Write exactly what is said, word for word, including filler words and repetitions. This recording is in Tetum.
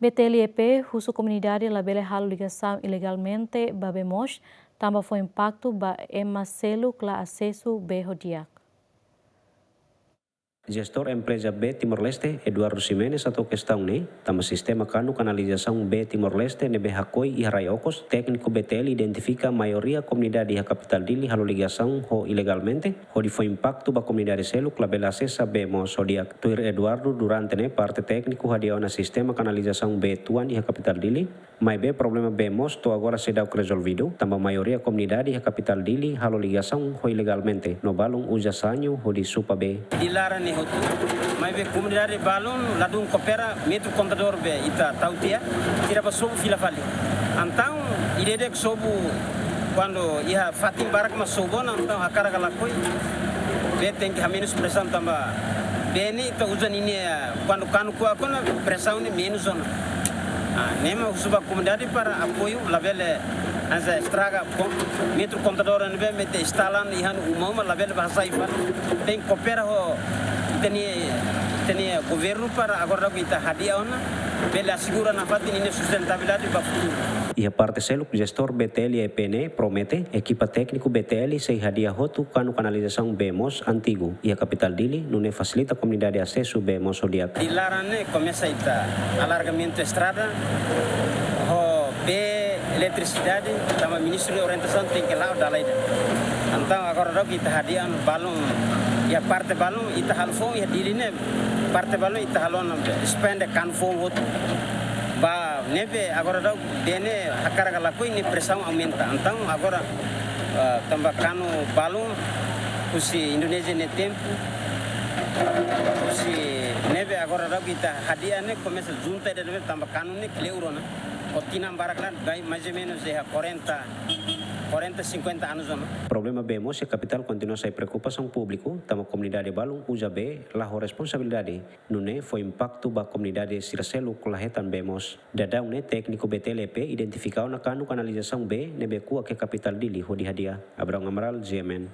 B T L E P husu komunidade labele halo ligasaun ilegalmente ba bee moos, tanba fó impaktu ba ema seluk la asesu bee ho di'ak. Jestór empreza bee Timor-Leste, Eduardo Ximenes, hato'o kestaun ne'e, tanba sistema kanu kanalizasaun bee Timor-Leste ne'ebé hakoi iha rai okos, tékniku B T L identifika maioria komunidade iha kapitál Dili halo ligasaun ho ilegalmente, hodi fó impaktu ba komunidade seluk labele asesa bee moos ho di'ak. Tuir Eduardo, durante ne'e parte tékniku hadi'a ona sistema kanalizasaun bee tuan iha kapitál Dili, maibé problema bee moos to'o agora seidauk rezolvidu, tanba maioria komunidade iha kapitál Dili halo ligasaun ho ilegalmente, no balun uza sañu hodi supa bee. Di laran ne'e hotu, maibé komunidade balun ladún koopera, metru kontadór bee ita tau tiha, sira bá sobu fila fali. Entaun, ida-idak sobu, kuandu iha fatin barak mak sobu ona, entaun hakarak ka lakohi, bee tenke hamenus presaun tanba bee ne'e ita uza ninia, kuandu kanu kuak ona, presaun ne'e menus ona. Ah, ne'e mak husu ba komunidade para apoiu, labele hanesan estraga, kon-, metru kontadór ne'ebé mak ita instala iha uma-uma, labele bá hasai fali. Tenke koopera ho ita-nia, ita-nia governu para agora daudauk ita hadi'a ona, bele asegura nafatin ninia sustentabilidade ba futuru. Iha parte seluk, jestór B T L E P ne'e promete, ekipa tékniku B T L sei hadi'a hotu kanu kanalizasaun bee moos antigu iha kapitál Dili, nune'e fasilita komunidade asesu bee moos ho di'ak. Di laran ne'e komesa ita alargamentu estrada ho bee eletrisidade, tanba ministru nia orientasaun tenke la'o dala ida. Entaun agora daudauk ita hadi'a balun, iha parte balun ita halo foun, iha Dili ne'e parte balun ita halo ona bee, suspende kanu foun hotu. Ba ne'ebé agora daudauk bee ne'e hakarak ka lakohi nia presaun aumenta. Entaun agora, eh, tanba kanu balun husi Indonézia nia tempu, husi ne'ebé agora daudauk ita hadi'a ne'e komesa junta ida ne'ebé tanba kanu ne'e kleur ona. Ho tinan barak ona, bai mais ou menus iha quarenta, quarenta, cinquenta anos ona. Problema bee moos iha kapitál kontinua sai preokupasaun públiku, tanba komunidade balun uza bee la ho responsabilidade, nune'e fó impaktu ba komunidade sira seluk la hetan bee moos. Daudaun ne'e tékniku B T L E P identifika ona kanu kanalizasaun bee ne'ebé kuak iha kapitál Dili hodi hadi'a. Abrão Amaral, G M N.